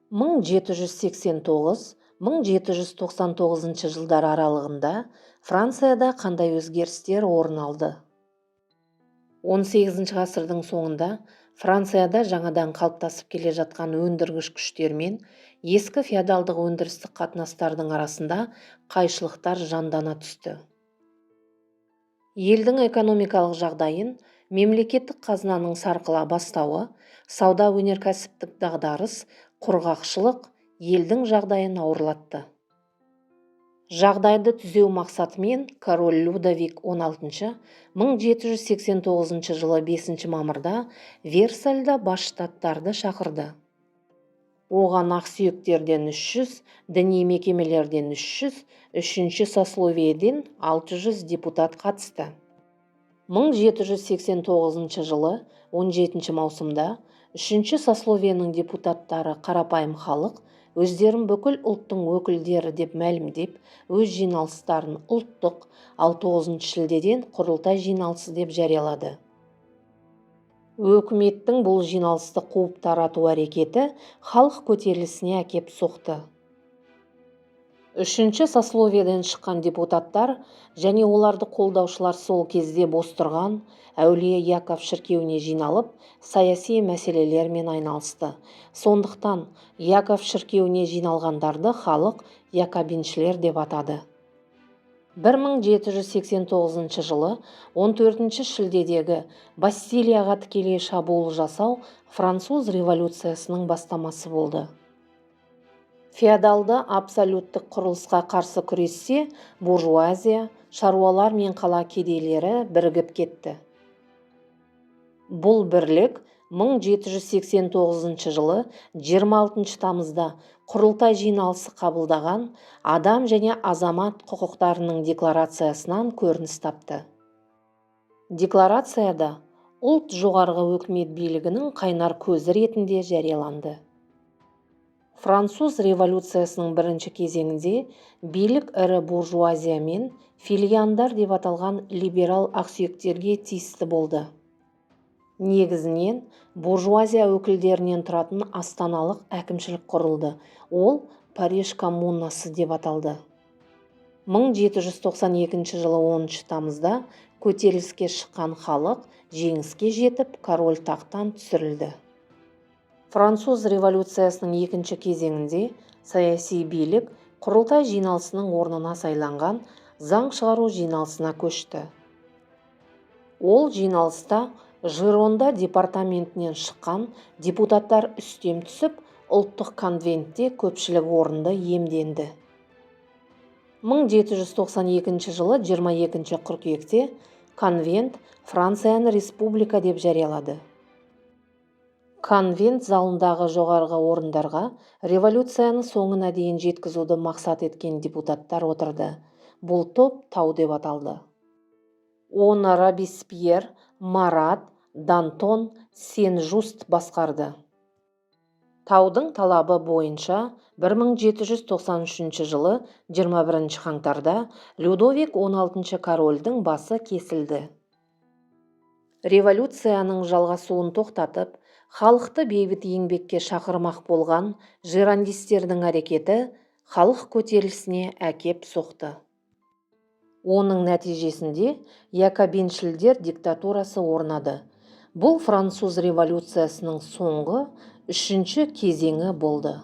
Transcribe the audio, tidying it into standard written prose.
1789-1799 жылдар аралығында Францияда қандай өзгерістер орын алды? 18 ғасырдың соңында Францияда жаңадан қалыптасып келе жатқан өндіргіш күштер мен ескі феодалдық өндірістік қатынастардың арасында қайшылықтар жандана түсті. Елдің экономикалық жағдайын мемлекеттік қазынаның сарқыла бастауы, сауда-өнеркәсіптік дағдарыс, құрғақшылық елдің жағдайын ауырлатты. Жағдайды түзеу мақсатымен король Людовик XVI 1789 жылы 5 мамырда Версальда бас штаттарды шақырды. Оған ақсүйектерден 300, діни мекемелерден 300, үшінші сословиеден 600 депутат қатысты. 1789 жылы 17 маусымда үшінші сословиенің депутаттары, қарапайым халық, өздерін бүкіл ұлттың өкілдері деп мәлімдеп, өз жиналыстарын ұлттық, ал 9 шілдеден құрылтай жиналысы деп жариялады. Өкіметтің бұл жиналысты қуып тарату әрекеті халық көтерілісіне әкеп соқты. Үшінші сословиеден шыққан депутаттар және оларды қолдаушылар сол кезде бос тұрған Әулие Яков шіркеуіне жиналып, саяси мәселелермен айналысты. Сондықтан Яков шіркеуіне жиналғандарды халық якобиншілер деп атады. 1789 жылы 14 шілдедегі Бастилияға тікелей шабуыл жасау Француз революциясының бастамасы болды. Феодалды абсолюттік құрылысқа қарсы күресте буржуазия, шаруалар мен қала кедейлері бірігіп кетті. Бұл бірлік 1789 жылы 26 тамызда құрылтай жиналысы қабылдаған Адам және азамат құқықтарының декларациясынан көрініс тапты. Декларацияда ұлт жоғарғы өкімет билігінің қайнар көзі ретінде жарияланды. Француз революциясының бірінші кезеңінде билік ірі буржуазия мен фельяндар деп аталған либерал ақсүйектерге тиісті болды. Негізінен буржуазия өкілдерінен тұратын астаналық әкімшілік құрылды, ол Париж коммунасы деп аталды. 1792 жылы 10 тамызда көтеріліске шыққан халық жеңіске жетіп, король тақтан түсірілді. Француз революциясының екінші кезеңінде саяси билік құрылтай жиналысының орнына сайланған заң шығару жиналысына көшті. Ол жиналыста Жиронда департаментінен шыққан депутаттар үстем түсіп, ұлттық конвентте көпшілік орынды иемденді. 1792 жылы 22 қыркүйекте конвент Францияны республика деп жариялады. Конвент залындағы жоғарғы орындарға революцияны соңына дейін жеткізуді мақсат еткен депутаттар отырды. Бұл топ тау деп аталды. Оны Робеспьер, Марат, Дантон, Сен-Жуст басқарды. Таудың талабы бойынша 1793 жылы 21 қаңтарда Людовик XVI корольдің басы кесілді. Революцияның жалғасуын тоқтатып, халықты бейбіт еңбекке шақырмақ болған жирондистердің әрекеті халық көтерілісіне әкеп соқты. Оның нәтижесінде якобиншілдер диктатурасы орнады. Бұл Француз революциясының соңғы, үшінші кезеңі болды.